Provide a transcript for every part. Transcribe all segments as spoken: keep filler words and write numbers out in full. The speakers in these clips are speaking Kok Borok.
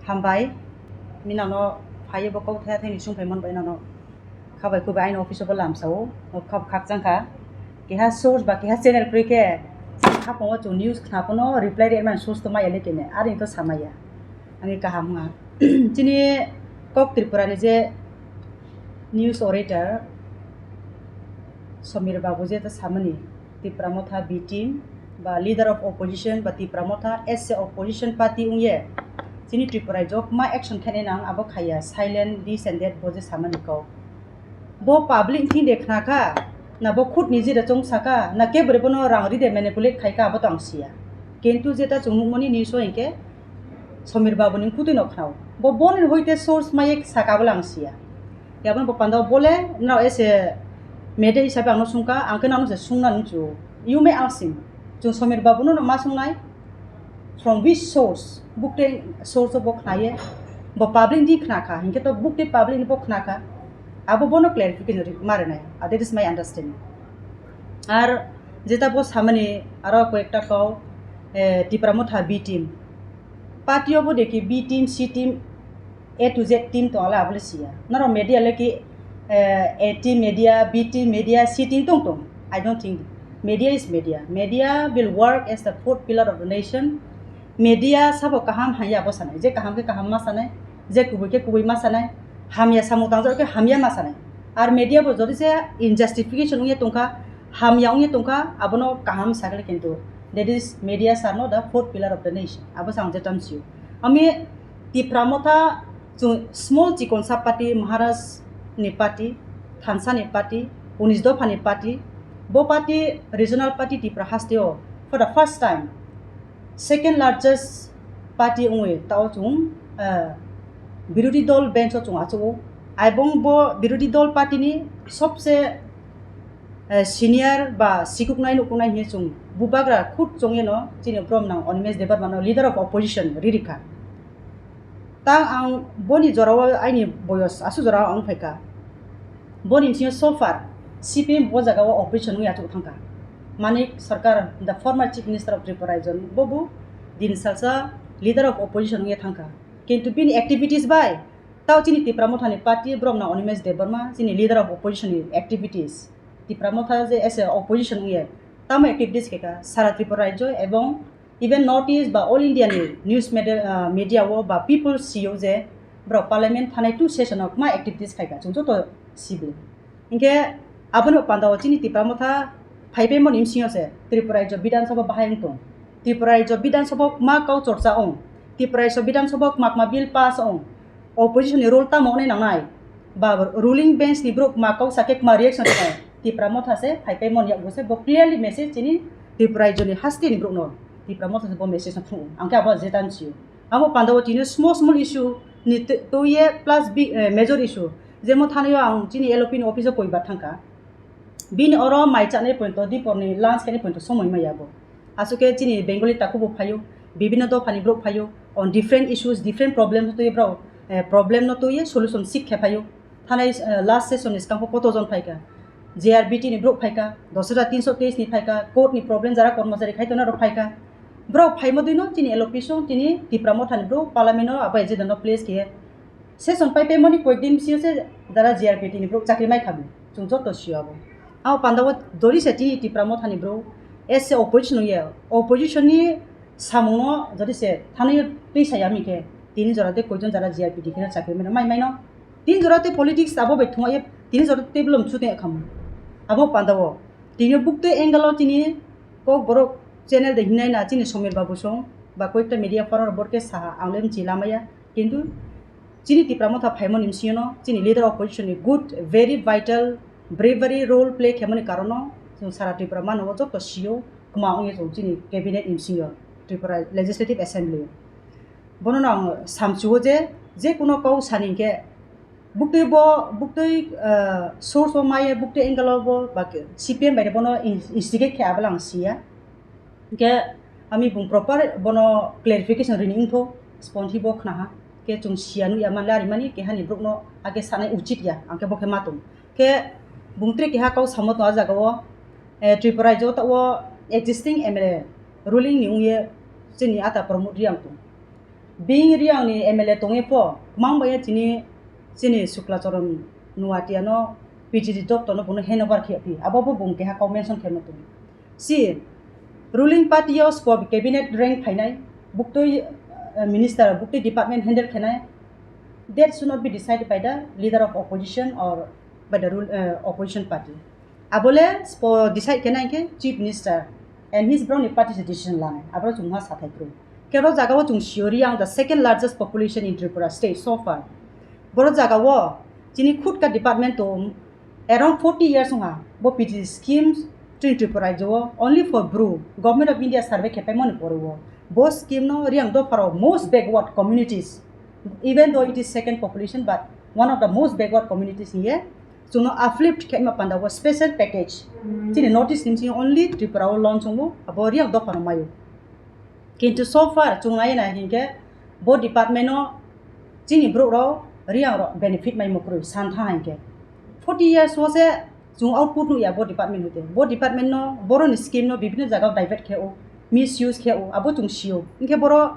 Hambai, mi nano phaiyo bo kok thaya thani sung phaimon bai nano. Khabai khubai aini office o bo lamsao, o khab khakchang kha. Keha source ba keha channel kwrwi khe, khaphang o chung news khna phano reply rwmani source to maya le kene, ari to samaya. Ani kaham wngya. Chini kok Tripura ni je news orator, Samir Babu je ta samani, Tipra Motha B team ba leader of opposition ba Tipra Motha as a opposition party wngye chini Tripura rajyo ma action khainai nang abo khaiya, silent this and that bo je samani kok. Bo public thing de khna kha, na bo khud niji de chong saka, na kebri bono rang ri de manipulate khaika abo to ang siya. Kintu jeta chung nukmani news o hinkhe Samir Babu ni kutui no khnao. Bo boni hoite source maye saka abo lang siya. Yabon bo panda bole no ese media hisabe ang no sungka, ang khe nang no se sungna nung chu. You may ask him. Chung Samir Babu no ma sungnai? From which source? Bukte source o bo khnaye. Bo public ni khna kha. Hinkhe to bukte public ni bo khna kha. Abo bono clarification ri-, ma rinai. Ah, that is my understanding. Ar jeta bo samani aro koyekta kok, eh, Tipra Motha B team. Party o bo dekhi B team, C team, A to Z team to ala abole siya. Naro media le ki, eh, A team media, B team media, C team tong tong. I don't think media is media. Media will work as the fourth pillar of the nation. Media sabo kaham haya bo sanai. Je kaham khe kaham ma sanai, je kubui khe kubui ma sanai, hamya samung tangjak khe hamya ma sanai. Ar media bo jodi se in justification wngya tongkha, hamya wngya tongkha, abono kaham sakle kintu. That is, media are not the fourth pillar of the nation. Abo sang je tamsio. Ami Tipra Motha chung small chikon sub party, Maharaj ni party, Thansa ni party, unis dopha ni party, bo party regional party Tipra hasteo for the first time second largest party wngwi tao chung, eh, birodhi dol bench o chung achuk o. Aibong bo birodhi dol party ni sobse, eh, senior ba sikuknai nukuknai hinwi chung bubagra khud chongyeno chini brom nang Animesh Debbarma no leader of opposition ririkha. Tang ang boni jorao aini boyos asu jorao ang phaikha. Boni bisingo so far C P M bo jagao opposition wngya achuk thangkha. Manik Sarkar, the former Chief Minister of Tripura region, bobo din salsa leader of opposition wngya thangkha. Kintu bini activities bai tao chini Tipra Mothani party, borok na Animesh Debbarma, chini leader of opposition ni activities. Tipra Motha je as a opposition wngya, tamo activities khaikha sara Tripura rajyo ebong even North East ba All India ni news media, ah, media o ba people sio je borok parliament thanai two session o ma activities khaikha, chwng joto sibi. Hinkhe aboni pandao chini Tipra Motha phaipaimani bisingo se Tripura rajyo Bidhan Sabha bahai wng tong. Tripura rajyo Bidhan Sabha ma kau chorcha wng. Tripura rajyo Bidhan Sabha ma ma bill pass wng. Opposition ni role tamo wngnai nangnai? Ba ruling bench ni borok ma kau sakhe ma reaction khnai? Tipra Motha se phaipaimani yakgo se bo clearly message chini Tripura rajyo ni haste ni borok no Tipra Motha se bo message no phungo. Ang khe abo jetan sio. Amo pandao tini small small issue ni twi-, twiye plus big, eh, major issue. Jemo thani ang chini L O P ni office o koibar thangkha. Bini oro mai chanai pointo, dipor ni lunch khainai pointo somoi maya bo. Aswk khe chini Bengali takhuk bo phaio, bibinno dopha ni borok phaio, on different issues, different problems twi borok, eh, problem no twiye solution seek khe phaio. Thanai, eh, last session ni swkang koto jon phaikha. J R B T ni borok phaikha, dos hajar tinso teis ni phaikha, court ni problem jara kormachari khai tongna rok phaikha. Borok phaima dino chini L O P song tini Tipra Motha ni borok parliament o abo agenda no place khe. Session pai pai mani koik din bisingo se jara G R P T ni borok chakri mai kha bo. Chwng joto sio abo. Abo pandao dori se tini Tipra Motha ni borok as a opposition ye. Opposition ni samung no jodi se thani twi saya mi khe tini jora de koijon jara G R P T khe chakri mai mai no. Tini jora te politics abo bai thung ye tini jora te belum chute khamu. Abo pandao tini bukte angle o tini kok borok channel de hinai na chini Somir Babu song ba koikta media forum borke saha ang lem chi lamaya. Kintu chini Tipra Motha phaimani bisingo no chini leader opposition ni good, very vital, bravery role play khaimani karon no chwng sara Tripura mano o joto sio kwma wngya chwng chini cabinet ni bisingo Tripura Legislative Assembly. Bono no ang samchuo je, je kuno kau sani khe buktui bo, buktui, ah, source o maya buktui angle o bo ba C P M bai bono in-, instigate khe abala ang siya. Hingke ami bung proper bono clarification rini wngtho, sponthi bo khnaha, ke chwng siya nukya manle arimani, kehani borokno age sanai uchit ya, ang khe bo khe ma tong. Khe bung tre keha kau samo tong a jaga o, eh, Tripura rajyo ta o existing M L A ruling ni wngye chini ata Pramod Reang tong. Bini Reang ni M L A tongwi pho, mang bai chini, chini Sukla Charan Noatia no P G D doptor no bono handover khe phi, abo bo bung keha kok mention khe ma tong. Si ruling party o spo cabinet rank phainai, buktui, uh, minister, buktui department handle khenai, that should not be decided by the leader of opposition or by the rule, uh, opposition party. Abole spo decide khenai khe chief minister and his broni party se decision lanai. Abro chungma sathai kroi. Kero jaga o chung siyori ang the second largest population in Tripura state so far. Boro jaga o chini khutka department to around forty years wngha bo P G schemes chini Tripura rajyo o only for Bru. Government of India survey khepai moni poro o. Bo scheme no Reang dopharo most backward communities, even though it is second population, but one of the most backward communities hiye chungno uplift khe ma panda o special package. Chini North East ni only Tripura o launch wngo, abo Reang dopharo mayo. Kintu so far chung nai na hinkhe bo department no chini borok rok Reang rok benefit mai mukrui san tha hinkhe forty years o se chung output nuya bo department hoite. Bo department no, boroni scheme no bibhinno jaga o divert khe o, misuse khe o, abo chung sio. Hinkhe boro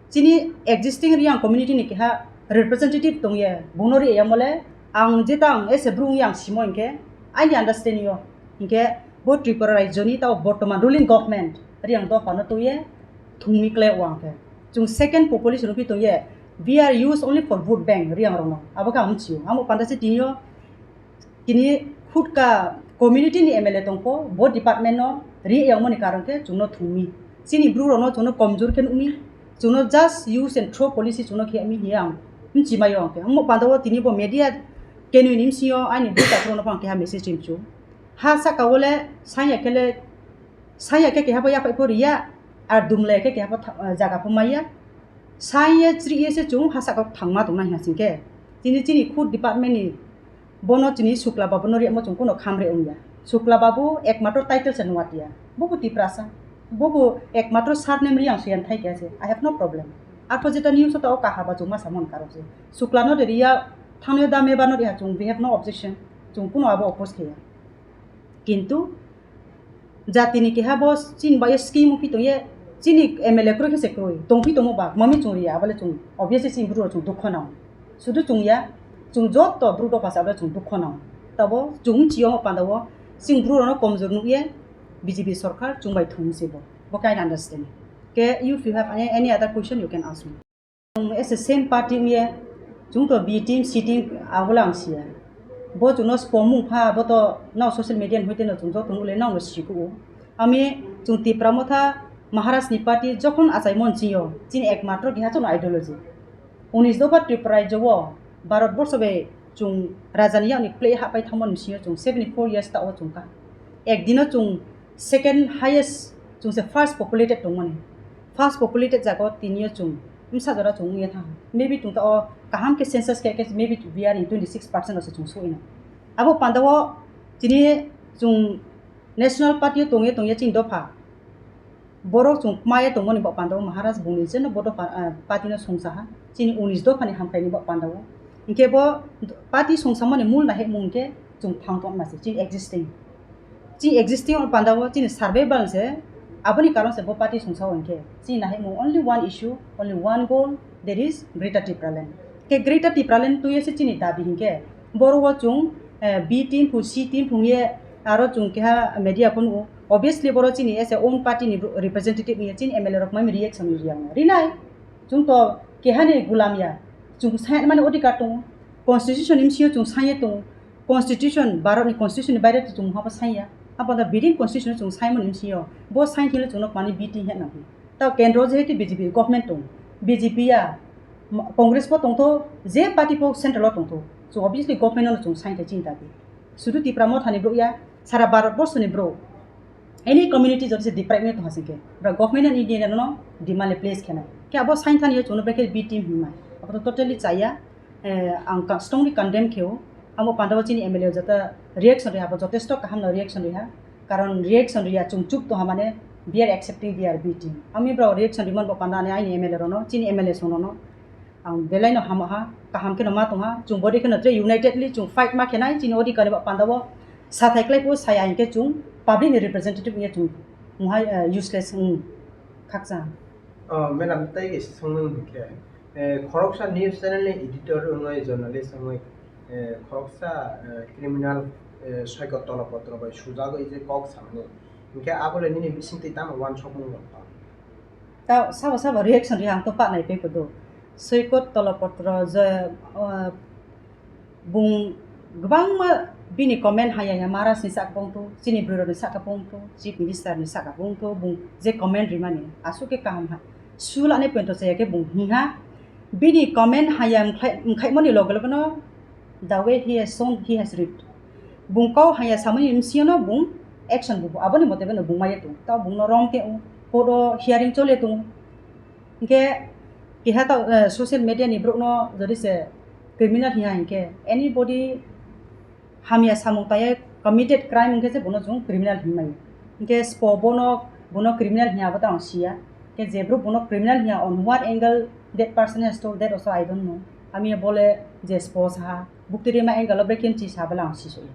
chini existing Reang community ni keha representative tongye, bono ri ya mole ang jeta ang ese brung yang simo hinkhe aini understanding o. Hinkhe bo Tripura rajyo ni tao bortoman ruling government Reang dopha no tuye thungmi kle o ang khe. Chung second population pi tongye, we are used only for vote bank Reang rok no. Abo khe ang mchio. Amo panda se tini o Tini khutka community ni M L A tongpho, bo department no ri yangmani karon khe chwngno thwngmi. Chini bru rokno chwngno komjor khe nukmi, chwngno just use and throw policy chwngno khe mi hiya ang mchi mayo ang khe. Omo panda o tini bo media kenwi ni msio ani bru takhurokno phang keha message rimchu. Ha saka o le sanya khe le Sanya khe keha bo yaphai pho riya, ar dumlai khe keha bo tha-, jaga pho maya. Sanya chri ye se chwng hasa kok thangma tongna hina sing khe. Chini, chini khud department ni bono chini Sukla Babu no riyamo chwng kuno khamre wngya. Sukla Babu ekmatro title se nungya tiya. Bobo Tiprasa. Bobo ekmatro surname riyang suyan thai khe se. I have no problem. Arpho jeta news ta o kaha ba chwng masa mon karok se. Sukla no de riya thangyo da meba no riya chwng, we have no objection. Chwng kuno abo oppose kheya. Kintu jatini keha bo chini bai scheme wngphi tongye, chini M L A kwrwi khe se kwrwi tongphi tongo ba, mami chwng riya, abole chwng obviously chini bru rok chwng dukho nang. Sudu chwng ya, chwng joto bru dopha sa abole chwng dukho nang. Tabo chwng mchiyo omo panda o chini bru rokno komjor nukye B J P sorkar chwng bai thung se bo. Bo kain understand. Ke, if you have any, any other question, you can ask me. As a same party wngye, chwng to B team, C team, abola ang siya. Bo chwngno spomung pha, bo to nao social media ni hoite no chwng joto nukle nao no sikuo. Ami chwng Tipra Motha Maharaj ni party jokhon achai mon chiyo, chini ekmatro keha chwng ideology. Unis dopha Tripura rajyo o Bharat borsho bai chwng raja ni yak ni play hapai thangmani bisingo chwng seventy four years ta o chwng kha. Ek dino chwng second highest chwng se first populated tongmani. First populated jaga o tini o chwng bwsa jora chwng wngya thang. Maybe chwng ta o kaham khe census khe, khe maybe we are in twenty six percent o se chwng soi na. Abo panda o tini chwng National Party o tongya tongya chini dopha. Borok chwng kmaya tongmani bo panda o Maharaj bungni jeno bo dopha, ah, party no songsa ha. Chini unis dopha ni hamkrai ni bo panda o. Hinkhe bo party songsamani mul nahimung hinkhe chwng thang tongma se chini existing. Chini existing o panda o chini survival se aboni karon se bo party songsa o hinkhe chini nahimung only one issue, only one goal, that is Greater Tipraland. Khe Greater Tipraland tuye se chini dabi hinkhe boro o chwng, eh, B team phu C team phung ye aro chwng keha media phone o. Obviously boro chini as a own party ni representative ni chini M L A rok mai reaction ri yang rinai. Chwng to keha ni gulam ya. Chwng sai mani odhikar tongo. Constitution ni bisingo chwng sai tongo. Constitution, Bharat ni constitution ni baire to chwng habo sai ya. Abo da bidin constitution chwng sai mani bisingo. Bo sai thile chwng nok mani B team he na. Tao kendro jehetu B J P government tong, B J P ya, ma-, Congress pho tongtho, je party pho central o tongtho, so obviously government no chwng sign khai chini dabi. Sudu Tipra Motha ni bro ya, sara Bharat borsho ni bro, any community jodi se deprive wngwi tongha singkhe, bra government of India no demand le place khenai. Khe abo sign thani yo chwngno brekhe B team hwnmai. Abo to totally chaya. Eh, ang ka-, strongly condemn khe o. Amo panda o chini M L A o jata reaction riha, bo jotesto kaham no reaction riha. Karon reaction riya chwng chup tongha mane we are accepting B R B team. Ami bro reaction riman bo panda ani aini M L A rono, chini M L A sono no. Ang belai no hamo ha, kaham khe no ma tongha. Chwng body khe no tre unitedly chwng fight ma khenai, chini odhikar ni bo panda o sathai klai po saya hinkhe chwng public ni representative wngya chwng mohai, eh, useless wng khakcha. Oh, madam, tai kaisa swngmung hinkhe, eh, khoroksa news channel ni editor wngwi, journalist wngwi, eh, khoroksa, eh, criminal, eh, soikot tolopotro bai sujagwi je kok samani, hinkhe abole nini bisingtwi tamo wansokmung rok tong? Ta sabo sabo reaction ri ang to pa nai pe kudu. Soikot tolopotro je, eh, bung kwbangma bini comment haya ya Maharaj ni saka bung tu, chini bwrwi rok ni saka bung tu, Chief Minister ni saka bung tu, bung je comment rimani aswk khe kaham ha. Sulani point to chaya khe bung hiha. Bini comment haya wngkhlai-, wngkhaimani loge loge no the way he has shown, he has read. Bung kau haya samani msio no bung action bu, aboni mote beno bung maya tu. Tao bung no rom te u, court o hearing chole tu. Hinkhe keha tao, eh, social media ni borok no jodi se criminal hiya hinkhe anybody hamya samung taya committed crime hinkhe se bono chwng criminal hinmai. Hinkhe spo bono, bono criminal hiya abo tao ang siya. Hinkhe je borok bono criminal hiya on what angle that person has told that also I don't know. Ami bole je spo saha, bukti rima angle o brekhe chi sabala ang sisoi.